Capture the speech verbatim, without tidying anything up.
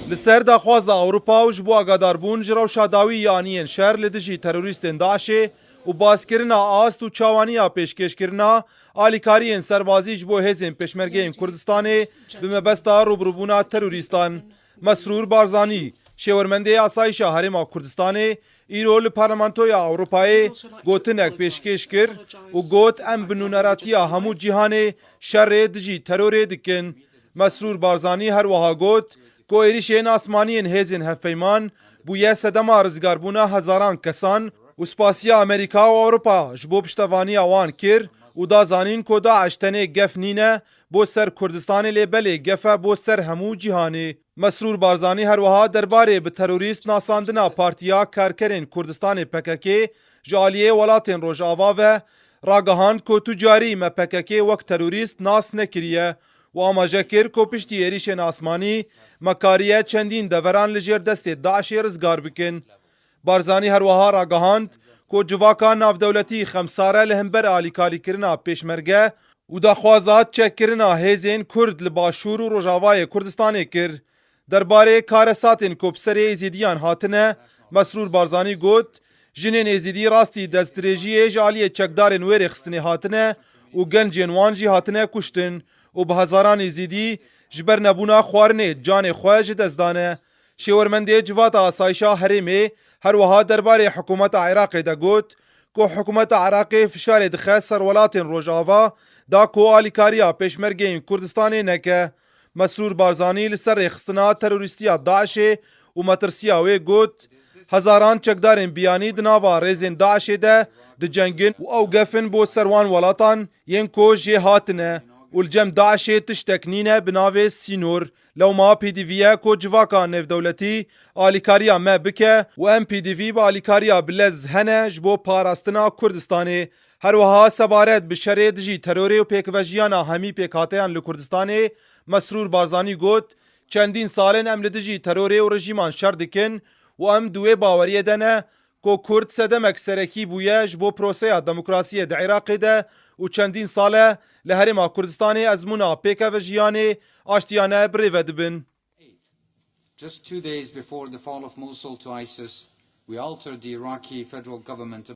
Li ser daxwaza Ewropa û ji bo agadarbûn ji rewşa dawî ya aniyên şer li dijî terorîstên DAIŞê û baskirina ast û çawaniya pêşkêşkirina alîkariyên serbazî ji bo hêzên Pêşmergeyên Kurdistanê bi mebesta rûbirûbûna terorîstan, Mesrûr Barzanî, şêwermendê Asayişa Herêma Kurdistanê, îro li Parlamentoya Ewropayê gotinek pêşkêş kir û got, em bi nûneratiya hemû cîhanê şerê dijî terorê dikin. Mesrûr Barzanî her wiha got ku êrîşên asmaniyên hêzên hevpeyman bûye sedema rizgarbûna hezaran kesan û spasiya Amerîka û Ewropa ji bo piştevaniya wan kir û da zanîn ku DAIŞ tenê gef nîne bo ser Kurdistanê, lê belê gef e bo ser hemû cîhanê. Mesrûr Barzanî her wiha derbarê bi terorîst nasandina Partiya Karkerên Kurdistanê P K K ji aliyê welatên Rojava ve ragihand ku tu carî me P K K wek terorîst nas nekiriye û amaje kir ku piştî êrîşên asmanî me kariye çendîn deveran li jêr destê DAIŞê rizgar bikin. Barzanî her wiha ragihand ku civaka navdewletî xemsar e li hember alîkarîkirina Pêşmerge û daxwaza çekkirina hêzên Kurd li Başûr û Rojavayê Kurdistanê kir. Derbarê karesatên ku bi serê Êzîdiyan hatine, Mesrûr Barzanî got, jinên Êzîdî rastî destdirêjiyê ji aliyê çekdarên wê rêxistinê hatine û gencên wan jî hatine kuştin û bi hezaran Êzîdî ji ber nebûna xwarinê canê xwe ji dest dane. Şêwermendê Civata Asayişa Herêmê her wiha derbarê hikûmeta Iraqê de got ku hikûmeta Iraqê fişarê dixe ser welatên Rojava da ku alîkariya Pêşmergeyên Kurdistanê neke. Mesrûr Barzanî li ser rêxistina terorîstiya DAIŞê û metirsiya wê got, hezaran çekdarên biyanî di nava rêzên DAIŞê de dicengin û ew gef in bo ser wan welatan yên ku jê hatine û li cem DAIŞê tiştek nîne bi navê sînor. Lewma P D V ye ku civaka nêvdewletî alîkariya me bike û em P D V bi alîkariya bi lez hene ji bo parastina Kurdistanê. Her wiha sebaret bi şerê dijî terorê û pêkvejiyana hemî pêkhateyan li Kurdistanê Mesrûr Barzanî got, çendîn sal in em li dijî terorê û rejîman şer dikin û em di wê baweriyê de ne ku Kurd sedemek serekî bûye ji bo proseya demokrasiyê di Iraqê de û çendîn sal e li Herêma Kurdistanê ezmûna pêkevejiyanê, aştiyane bi rê ve dibin. Just two days before the fall of Mosul to ISIS, we altered the Iraqi federal government